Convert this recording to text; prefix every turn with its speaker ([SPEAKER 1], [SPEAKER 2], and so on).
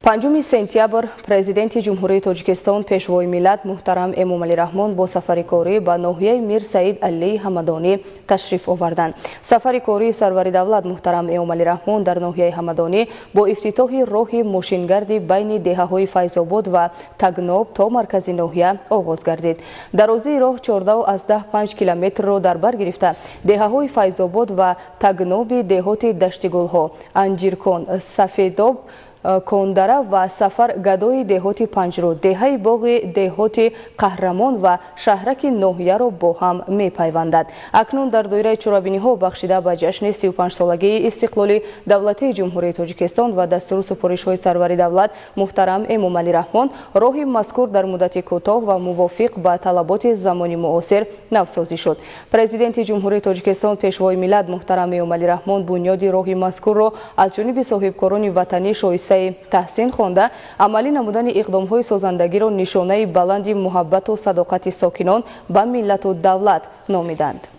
[SPEAKER 1] 5 сентябр Президенти Ҷумҳурии Тоҷикистон, Пешвои миллат муҳтарам Эмомалӣ Раҳмон бо сафари корӣ ба ноҳияи Мир Саид Алии Ҳамадонӣ ташриф оварданд. Сафари кории сарвари давлат муҳтарам Эмомалӣ Раҳмон дар ноҳияи Ҳамадонӣ бо ифтитоҳи роҳи мошингарди байни деҳаҳои Файзобод ва Тагноб то маркази ноҳия оғоз гардид. Дарозии роҳ 14,5 километрро дар бар гирифта, деҳаҳои Файзобод ва Тагноби деҳоти Даштигулҳо, Анҷиркон, Сафедоб, Кондара ва Сафар Гадои деҳоти Панҷруд, деҳаи Боғи деҳоти Қаҳрамон ва шаҳраки ноҳияро бо ҳам мепайвандад. Акнун дар доираи чорабиниҳо, бахшида ба ҷашни 35-солагии истиқлоли давлатии Ҷумҳурии Тоҷикистон ва дастуру супоришҳои сарвари давлат муҳтарам Эмомалӣ Раҳмон, роҳи мазкур дар муддати кӯтоҳ ва мувофиқ ба талаботи замони муосир навсозӣ шуд. Президенти Ҷумҳурии Тоҷикистон, Пешвои миллат муҳтарам Эмомалӣ Раҳмон бунёди роҳи мазкурро аз ҷониби соҳибкорони ватанӣ шоистаи таҳсин хонда, амалӣ намудани иқдомҳои созандагиро нишонаи баланди муҳаббату садоқати сокинон ба миллату давлат номиданд.